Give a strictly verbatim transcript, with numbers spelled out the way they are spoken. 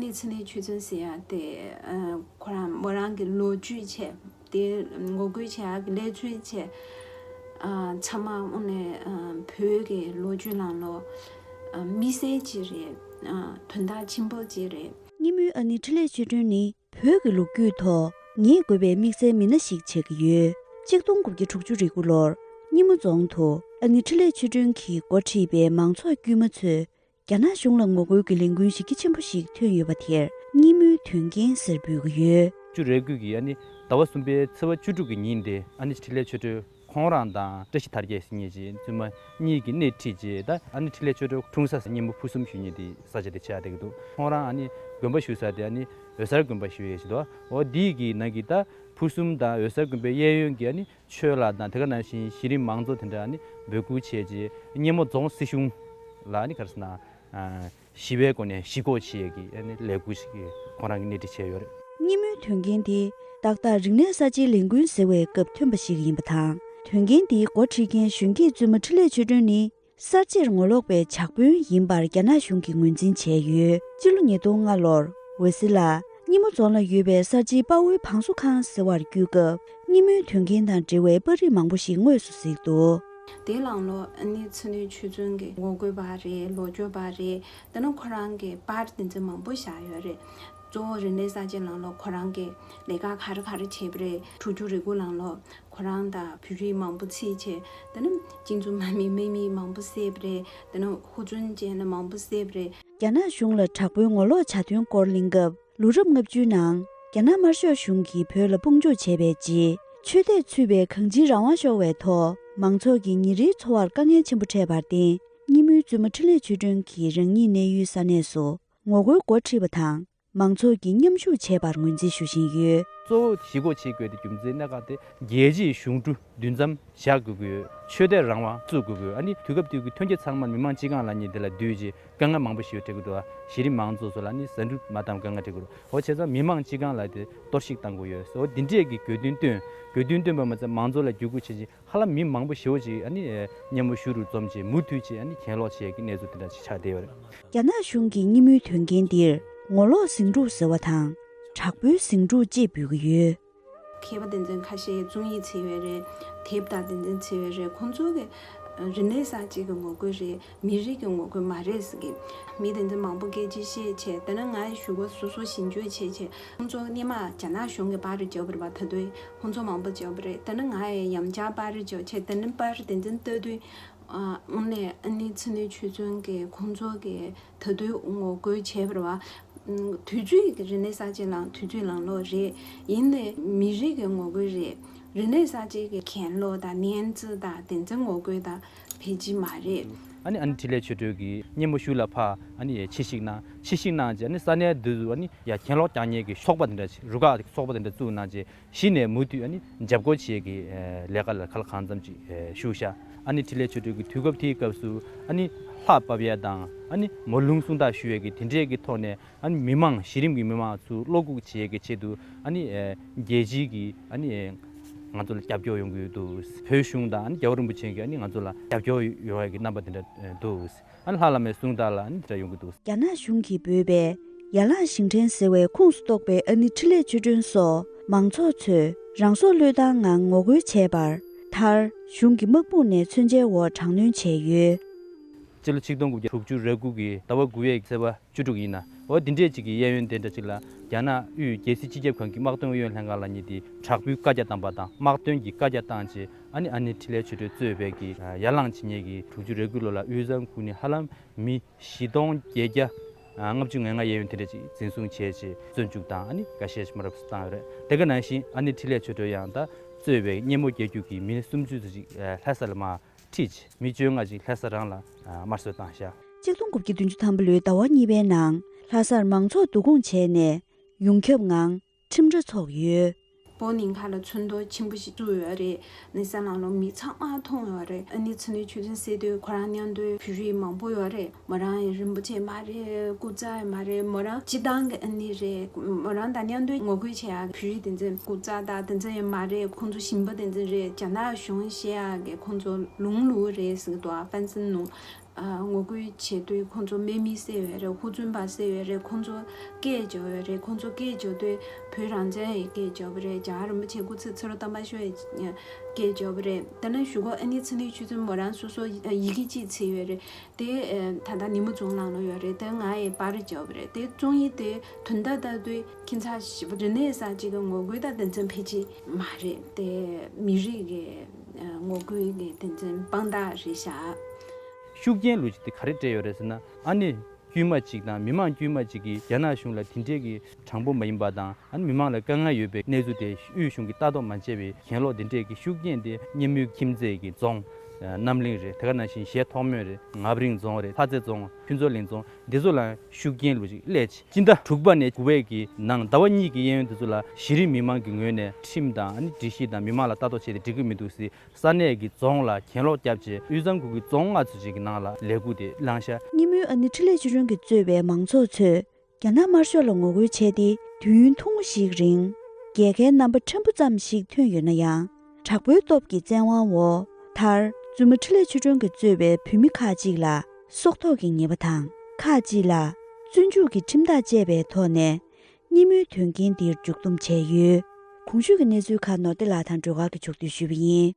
ནི་ཚེ་རིང་ཆོས་བརྩོན་ཟེར་ཡ་དེ་ཨ་ཁོ་རང་མོ་རང་གི་ལོ་རྒྱུས་བྱས། དེ་ངོ་རྒོལ་བྱེད་ཡག་གི་ལས་ཚུལ་བྱས། ཨ་ཚང་མ་དངོས་གནས་ཨ་བོད་ཀྱི་ལོ་རྒྱུས་ནང་ལོ་ཨ་དམིགས་བསལ་ཅིག་རེད། ཨ་དོན་དག་ཆེན་པོ་ཅིག་རེད། སྙེ་མོའི་ཨ་ནེ་འཕྲིན་ལས་ཆོས་སྒྲོན་ནི་བོད་ཀྱི་ལོ་རྒྱུས་ཐོག་ངེས་དགོས་པའི་དམིགས་བསལ་མི་སྣ་ཞིག་ཆགས་ཀྱི་ཡོད། གཅིག་སྟོང་དགུ་བརྒྱ་དྲུག་ཅུ་རེ་དགུ་ལོར་སྙེ་མོ་རྫོང་དུ་ཨ་ནེ་འཕྲིན་ལས་ཆོས་སྒྲོན་གྱིས་འགོ་ཁྲིད་པའི་མང་ཚོགས་དཀྱུས་མ་ཚོས་རྒྱ་ནག་གཞུང་ལ་ངོ་རྒོལ་གྱི་ལས་འགུལ་གཞི་རྒྱ་ཆེན་པོ་ཞིག་ཐོན་ཡོད་པ་དེར་སྙེ་མོའི་དོན་རྐྱེན་ཟེར་འབོད་ཀྱི་ཡོད། བཅུ་རེ་དགུ་གི་ཨ་ནི་ཟླ་བ་གསུམ་པའི་ཚེས་པ་བཅུ་དྲུག་གི་ཉིན་དེ་ཨ་ནི་འཕྲིན་ལས་ཆོས་སྒྲོན་ཁོང་རང་དང་བཀྲ་ཤིས་དར་རྒྱས་ཟེར་མཁན་གྱི་བཙུན་མ་གཉིས་ཀྱིས་སྣེ་ཁྲིད་རྗེས། ད་ཨ་ནི་འཕྲིན་ལས་ཆོས་སྒྲོན་འཁྲུངས་ས་སྙེ་མོ་ཕུར་གསུམ་ཞུ་མཁན་དེ་ས་ཆ་དེ་ཆགས་བསྡད་ཀྱི་འདུག་ཁོང་རང་ཨ་ནི་དགོན་པ་བཞུགས་ས་དེ་ཨ་ནི་འོད་གསལ་དགོན་པ་ཞུ་ཡས་ཞིག་འདུག་འོ་དེའི་གི་ནང་གི་ད་ཕུར་གསུམ་དང་འོད་གསལ་དགོན་པའི་གཡས་གཡོན་གྱི་ཨ་ནི་ཆོས་ལ་དང་དེ་ག་ནང་བཞིན་གཞི་རིམ་མང་ཚོགས་དེ་འདྲ་ཨ་ནི་འབོད་སྐུལ་བྱས་རྗེས། སྙེ་མོ་རྫོང་སྲིད་གཞུང་ལ་ཨ་ནི་ག་རེ་ཟེར་ན། ཨ་ཞི་བའི་སྒོ་ནས་ཞི་འགོག་བྱེད་ཡས་ཀྱི་ཨ་ནི་ལས་འགུལ་ཞིག་ཁོང་རང་གིས་སྣེ་ཁྲིད་བྱས་ཡོད་རེད། སྙེ་མོའི་དོན་རྐྱེན་དེ་ཏག་ཏག་རིག་གནས་གསར་བརྗེའི་ལས་འགུལ་ཟེར་བའི་སྐབས་ཐོན་པ་ཞིག་ཡིན་པ་དང་། དོན་རྐྱེན་དེའི་འགོ་ཁྲིད་མཁན་གཞོན་སྐྱེས་བཙུན་མ་འཕྲིན་ལས་ཆོས་སྒྲོན་ནི་གསར་བརྗེར་ངོ་ལོག་པའི་ཇག་དཔོན་ཡིན་པར་རྒྱ་ནག་གཞུང་གིས་ངོས་འཛིན་བྱས་ཡོད། སྤྱི་ལོ་ཉིས་སྟོང་ལྔ་ལོར་འོད་ཟེར་ལགས་སྙེ་མོ་རྫོང་ལ་ཡོད་པའི་གསར་བརྗེའི་དཔའ་བོའི་བང་སོ་ཁང་ཟེར་བར་བསྐྱོད་སྐབས། སྙེ་མོའི་དོན་རྐྱེན་དང་འབྲེལ་བའི་པར་རིས་མང་པོ་ཞིག་དངོས་སུ་གཟིགས་འདུག་དེའི་ནང་ལོ་ཨ་ནི་ཚེ་རིང་ཆོས་བརྩོན་གྱི་ངོ་རྒོལ་པ་རེད། ལོ་རྒྱུས་པ་རེད། དེ་ནས་ཁོ་རང་གི་པར་དེ་ཚོ་མང་པོ་བཞག་ཡོད་རེད། གཙོ་བོ་རིག་གནས་གསར་བརྗེ་ནང་ལོ་ཁོ་རང་གི་ལས་ཀ་ག་རེ་ག་རེ་བྱས་པ་རེད། དྲུག་ཅུ་རེ་དགུ་ནང་ལོ་ཁོ་རང་དང་བོད་རིགས་མང་པོ་ཚིག་བྱས། དེ་ནས་གཅིག་མཚུངས་མ་མི་དམག་མི་མང་པོ་བསད་པ་རེད། དེ་ནས་ཧུར་བརྩོན་ཅན་ལ་མང་པོ་བསད་པ་རེད། རྒྱ་ནག་གཞུང་ལ་དྲག་པོའི་ངོ་ལོག་བྱ་དོན་སྐོར་གླེང་སྐབས། ལོ་རབས་ལྔ་བཅུའི་ནང་རྒྱ་ནག་དམར་ཤོག་གཞུང་གིས་བོད་ལ་དཔུང་འཇུག་བྱས་པའི་རྗེས། ཆོས་དད་ཚུད་པའི་གང་ཅིའི་རང་དབང་ཤོར་བའི་ཐོག་མང་ཚོགས་ཀྱི་ཉིན་རེའི་འཚོ་བར་དཀའ་ངལ་ཆེན་པོ་འཕྲད་པར་བརྟེན། སྙེ་མོའི་བཙུན་མ་འཕྲིན་ལས་ཆོས་སྒྲོན་གྱིས་རང་ཉིད་གནས་ཡུལ་ས་གནས་སུ་ངོ་རྒོལ་འགོ་ཁྲིད་པ་དང་། མང་ཚོགས་ཀྱིས་མཉམ་ཞུགས་བྱས་པར་ངོས་འཛིན་ཞུ་བཞིན་ཡོད། གཙོ་བོ་ཞི་འགོག་བྱེད་དགོས་དེ་རྒྱུ་མཚན་གནད་འགག་དེ་རྒྱལ་སྤྱིའི་གཞུང་གྲུ་འདུ་འཛོམས་བཞག་དགོས་ཀྱི་ཡོད། ཆོས་དད་རང་དབང་བཙུགས་དགོས་ཀྱི་ཡོད། ཨ་ནི་དུས་སྐབས་དུས་ཀྱི་ཐོན་སྐྱེད་ཚང་མ་མི་མང་སྤྱི་ཁང་ལ་ཉིན་དེ་ལ་བསྡུས་རྗེས་དཀའ་ངལ་མང་པོ་ཞིག་འཕྲད་ཀྱི་འདུག་གཞི་རིམ་མང་ཚོགས་ཚོ་ལ་ནི་ཟ་འབྲུ་མ་བཏང་དཀའ་ངལ་འཕྲད་ཀྱི་འདུག་འོ་བྱས་ཙང་མི་མང་སྤྱི་ཁང་ལ་དེ་གཏོར་བཤིག་བཏང་དགོས་ཡོད། འོ་འདི་འདྲས་ཀྱི་དགོས་འདུན་བཏོན། དགོས་འདུན་བཏོན་པ་མ་ཚད་མང་ཚོགས་ལ་བརྒྱུད་སྐུར་བྱེད་ཅིང་ཧ་ལམ་མི་མང་པོ་ཞེ་པོ་ཅིག་ཨ་ནི་སྙེ་མོ་གཞུ་རུ་འཛོམས་བྱས་མུ་མཐུད་བྱས་ཨ་ནི་གྱེན་ལོག་བྱས་ཀྱི་གནས་ཚུལ་དེ་འདྲ་ཅིག་ཆགས་བསྡད་ཡོད་རེད། རྒྱ་ནག་གཞུང་གིས་སྙེ་མོའི་དོན་རྐྱེན་འདིར་ངོ་ལོག་ཟིང་འཁྲུག་ཟེར་བ་དང་། དྲག་པོའི་ཟིང་འཁྲུག་ཅེས་འབོད་ཀྱི་ཡོད། མཁས་པ་དེ་ཚོས་ཁ་ཤས་རྩོམ་ཡིག་བྲིས་ཡོད་རེད། དེབ་དང་དེ་ཚོ་བྲིས་ཡོད་རེད། ཁོང་ཚོ་གི་རིག་གནས་གསར་བརྗེ་གི་ངོ་རྒོལ་རེད། མི་རིགས་ཀྱི་ངོ་རྒོལ་མ་རེད་ཟེར་གི། མི་དེ་ཚོ་མང་པོ་སྐད་ཆ་བཤད་བྱས། དེ་ནས་ང་ཡི་ཞུ་སྒོ་སོ་སོ་ཞིབ་འཇུག་བྱས་བྱས། ཁོང་ཚོ་སྔོན་མ་རྒྱ་ནག་གཞུང་གི་པར་རེ་བརྒྱབ་པ་རེད་པ། ད་དུང་ཁོང་ཚོ་མང་པོ་བརྒྱབ་པ་རེད། དེ་ནས་ང་ཡི་ཡང་བསྐྱར་པར་རེ་བརྒྱབ་བྱས། དེ་ནས་པར་དེ་ཚོ་ལྟ་དུས། ཨ་དངོས་གནས་ཨ་ནི་ཚེ་རིང་ཆོས་བརྩོན་གྱིས་ཁོང་ཚོ་གི་ད་དུང་ངོ་རྒོལ་བྱས་པ་རེད་པ། དུས་ཚོད་ཀྱི་རིག་གནས་གསར་བརྗེ་ལངས་དུས་ཚོད་ལངས་ལོ་རེད། ཡིན་ནའི་མི་རིགས་ཀྱི་ངོ་རྒོལ་རེད། རིག་གནས་གསར་བརྗེ་གི་གྱེན་ལོག་དང་ནན་ཙི་དང་དེ་ཚོའི་ངོ་རྒོལ་དང་ཕལ་ཆེར་མ་རེད། ཨ་ནི་ཨ་ནི་འཕྲིན་ལས་ཆོས་སྒྲོན་གྱིས་སྙེ་མོ་གཞུ་ལ་ཕར་ཨ་ནི་ཕྱིར་བཤིག་གནང་། ཕྱིར་བཤིག་གནང་རྗེས་ཨ་ནི་ས་གནས་འདི་ཚོ་ཨ་ནི་ཡ་གྱེན་ལོག་རྒྱག་མཁན་གྱི་ཚོགས་པ་དེ་འདྲ་ཞིག་རུ་ཁག་ཚོགས་པ་དེ་འདྲ་བཙུགས་གནང་རྗེས། གཞི་ནས་མུ་མཐུད་ཨ་ནི་འཇབ་རྒོལ་བྱེད་ཀྱི་ལས་ཀ་ལ་གང་ལ་གང་འཚམ་ཅིག་ཞུགས་ཤག་ཨ་ནི་འཕྲིན་ལས་ཆོས་སྒྲོན་གྱིས་དུས་སྐབས་དེའི་སྐབས་སུ་ཨ་ནི་ལྷ་བབས་ཡས་དང་ཨ་ནི་མོ་ལུང་གསུང་ཐག་ཞུ་ཡས་ཀྱི་དེ་འདྲས་ཀྱི་ཐོག་ནས། ཨ་ནི་མི་མང་གཞི་རིམ་གྱི་མི་མང་ཚོ་བློ་འགུག་བྱེད་ཀྱི་ཆེད་དུ་ཨ་ནི་ཨེ་རྒྱལ་སྤྱིའི་གི་ཨ་ནི་ཨེ་ང་ཚོ་ལ་རྒྱབ་སྐྱོར་ཡོང་གི་འདུག་བོད་གཞུང་དང་ཨ་ནི་རྒྱལ་བ་རིན་པོ་ཆེ་གིས་ཨ་ནི་ང་ཚོ་ལ་རྒྱབ་སྐྱོར་ཡོང་ཡ་གི་རྣམ་པ་དེ་འདྲ་ཨེ་འདུག་ཨ་ནི་ལྷ་བླ་མའི་གསུང་ཐག་ལ་ཨ་ནི་དེ་འདྲ་ཡོང་གི་འདུག་རྒྱ་ནག་གཞུང་གིས་འབོད་པའི་ཡ་ལང་ཞིང་བྲན་ཟེར་བའི་ཁོངས་སུ་གཏོགས་པའི་ཨ་ནི་འཕྲིན་ལས་ཆོས་སྒྲོན་སོགས་མང་ཚོགས་ཚོས་རང་སྲོག་བློས་བཏང་ངང་ངོ་རྒོལ་བྱས་པར། མཐར་གཞུང་གི་དམག་དཔུང་ནས་མཚོན་ཆའི་འོག་དྲག་གནོན་བྱས་ཡོད། སྤྱི་ལོ་ཆིག་སྟོང་དགུ་བརྒྱ་དྲུག་ཅུ་རེ་དགུ་གི་ཟླ་བ་དགུ་པའི་ཚེས་པ་བཅུ་དྲུག་ཡིན་ན། འོ་འདི་འདྲས་ཅིག་གི་གཡས་གཡོན་དེ་འདྲ་ཅིག་ལ་རྒྱ་ནག་དབུས་རྒྱལ་སྲིད་སྤྱི་ཁྱབ་ཁང་གི་དམག་དོན་ཨུ་ཡོན་ལྷན་ཁང་ལ་ཉིད་དེ་དྲག་པོའི་བཀའ་རྒྱ་བཏང་པ་དང་དམག་དོན་གྱི་བཀའ་རྒྱ་བཏང་རྗེས་ཨ་ནི་ཨ་ནེ་འཕྲིན་ལས་ཆོས་སྒྲོན་གཙོས་པའི་གི་ཡ་ལང་བྱེད་མཁན་གྱི་དྲུག་ཅུ་རེ་དགུ་ལོ་ལ་དབུས་གཙང་ཁུལ་ནས་ཧ་ལམ་མི་བཞི་སྟོང་བརྒྱད་བརྒྱ་ལྔ་བཅུ་ང་ལྔ་གཡས་གཡོན་དེ་འདྲ་ཅིག་འཛིན་བཟུང་བྱས་རྗེས་བཙོན་འཇུག་དང་ཨ་ནི་འགའ་ཤས་ཤིག་མ་རབས་སུ་བཏང་ཡོད་རེད། དེ་ག་ནང་བཞིན་ཨ་ནེ་འཕྲིན་ལས་ཆོས་སྒྲོན་ཡང་ད་གཙོས་པའི་སྙེ་མོ་རྒྱལ་རྒྱུད་ཀྱི་མི་སུམ་ཅུ་ཙམ་ཅིག་ལྷ་ས་ལ་མར་ཁྲིད། མི་བཅོ་ལྔ་ཅིག་ལྷ་ས་རང་ལ་དམར་གསོད་བཏང་ཤག་གཅིག་སྟོང་དགུ་བརྒྱ་བདུན་ཅུ་ཐམ་པ་ལོའི་ཟླ་བ་གཉིས་པའི་ནང་ལྷ་སར་མང་ཚོགས་བསྡུ་སྐོང་བྱས་ནས་ཡོངས་ཁྱབ་ངང་ཁྲིམས་ར་ཚོགས་ཡོད། བོད་ནང་ཁ་ལ་ཚོགས་འདུ་ཆེན་པོ་ཞིག་བཙུགས་ཡོད་རེད། ནི་ས་ནང་ལོ་མི་ཚང་མ་མཐོང་ཡོད་རེད། ཨ་ནི་ཚེ་རིང་ཆོས་སྒྲོན་ཟེར་དུས་ཁོ་རང་མཉམ་དུ་བོད་རིགས་མང་པོ་ཡོད་རེད། མོ་རང་ཡང་རིན་པོ་ཆེ་མ་རེད། སྐུ་ཚབ་ཡང་མ་རེད། མོ་རང་སྤྱི་བཏང་གི་ཨ་ནི་རེད། མོ་རང་དང་མཉམ་དུ་ངོ་རྒོལ་བྱེད་ཡག་བོད་རིགས་དེ་ཚོའི་སྐུ་ཚབ་དང་དེ་ཚོ་ཡང་མ་རེད། ཁོང་ཚོ་ཞིང་པ་དེ་ཚོ་རེད། རྒྱ་ནག་གཞུང་བཤད་ཡག་གི་ཁོང་ཚོ་ལུང་ལུ་རེད་ཟེར་གི་འདུག་ཨ་ཕན་ཚུན་ནུ། ཨ། ངོ་རྒོལ་བྱེད་དུས་ཁོང་ཚོ་དམག་མི་བསད་ཡོད་རེད། ཧུར་བརྩོན་པ་བསད་ཡོད་རེད། ཁོང་ཚོ་སྐད་རྒྱབ་ཡོད་རེད། ཁོང་ཚོ་སྐད་རྒྱབ་དུས་བོད་རང་བཙན་ཡི་སྐད་རྒྱབ་པ་རེད། རྒྱ་གར་རིན་པོ་ཆེ་སྐུ་ཚེ་ཚེ་རབས་དམ་པ་ཤོས་ཡི་སྐད་རྒྱབ་པ་རེད། དེ་ནས་གཞུག་གུ་ཨ་ནེ་ཚེ་རིང་ཆོས་འཛིན་མོ་རང་སོ་སོ་ཡི་གེ་གཅིག་བྲིས་ཡོད་རེད། དེ་ཨ་ད་ལྟ་ནི་མོ་རྫོང་ནང་ལ་ཡོད་རེད། དེ་ང་ཡི་པར་རྒྱབ་པ་རེད། དེ་བཙོང་ཡིག་དེ་དོན་དག་ལྟ་དུས་ཁྱིམ་ཚང་ཞིག་རིག་གནས་གསར་བརྗེ་གི་ངོ་རྒོལ་དང་དེ་ཚོ་ཕལ་ཆེར་མ་རེད། དེ་མི་རིགས་ཀྱི་ངོ་རྒོལ་གྱི་དེ་ཚོ་དཔང་རྟགས་རེད་ཤག། ཤུགས་རྐྱེན་ལུགས་ཅིག་དེ་ག་རེ་སྤྲད་ཡོད་རེད་ཟེར་ན། ཨ་ནི་དཀྱུས་མ་ཅིག་དང་མི་མང་དཀྱུས་མ་ཅིག་གིས་རྒྱ་ནག་གཞུང་ལ་དེ་འདྲས་ཀྱི་དྲང་པོ་མ་ཡིན་པ་དང་། ཨ་ནི་མི་མང་ལ་དཀའ་ངལ་ཡོད་པའི་གནས་ཚུལ་དེ་དབུས་གཞུང་གིས་ལྟ་རྟོག་མ་བྱས་པའི་གྱེན་ལོག་དེ་འདྲས་ཀྱི་ཤུགས་རྐྱེན་དེ་སྙེ་མོའི་ཁྱིམ་མཚེས་ཀྱི་རྫོང་། རྣམ་གླིང་རེད། དེ་ག་ནང་བཞིན་གཞས་ཐོག་མོན་རེད། ངབ་རིང་རྫོང་རེད། ལྷ་རྩེ་རྫོང་། ཕུན་ཚོགས་གླིང་རྫོང་། འདི་ཚོ་ལ་ཤུགས་རྐྱེན་ལུགས་ཅིག་སླེབས། སྤྱི་ཟླ་དྲུག་པ་ནས་དགུ་པའི་གི་ནང་ཟླ་བ་གཉིས་ཀྱི་གཡས་གཡོན་དེ་ཚོ་ལ་གཞི་རིམ་མི་མང་གི་ངོས་ནས་ཁྲིམས་དང་ཨ་ནི་སྒྲིག་གཞི་དང་མི་མང་ལ་ལྟ་རྟོག་བྱས་ཏེ་འགྲིག་གི་མི་འདུག་ཟེར། ས་གནས་ཀྱི་རྫོང་ལ་གྱེན་ལོག་བརྒྱབ་རྗེས་དབུས་གཙང་ཁུལ་གྱི་རྫོང་ལྔ་ཚོ་ཅིག་གི་ནང་ལ་ལས་འགུལ་དེ་བསླངས་ཤག། སྙེ་མོའི་ཨ་ནེ་འཕྲིན་ལས་ཆོས་སྒྲོན་གྱིས་གཙོས་པའི་མང་ཚོགས་ཚོས་རྒྱ་ནག་དམར་ཤོག་ལ་ངོ་རྒོལ་བྱས་ཏེ་དུས་ཡུན་ཐུང་ངུ་ཞིག་རིང་རྒྱལ་ཁའི་རྣམ་པ་ཕྲན་བུ་ཙམ་ཞིག་ཐོན་ཡོད་ན་ཡང་། དྲག་པོའི་སྟོབས་ཀྱི་བཙན་དབང་འོག་མཐར་བཙུན་མ་འཕྲིན་ལས་ཆོས་སྒྲོན་གྱིས་གཙོས་པའི་བོད་མི་ཁག་ཅིག་ལ་སྲོག་ཐོག་གི་ཉེས་པ་དང་། ཁག་ཅིག་ལ་བཙོན་འཇུག་གི་ཁྲིམས་ཐག་བཅད་པའི་ཐོག་ནས་སྙེ་མོའི་དོན་རྐྱེན་འདིར་མཇུག་བསྡོམས་བྱས་ཡོད། གོང་ཞུས་ཀྱི་གནས་ཚུལ་ཁག་ནོར་བདེ་ལགས་དང་སྒྲོལ་དཀར་གྱིས་ཕྱོགས་བསྡུས་ཞུས་པ་ཡིན།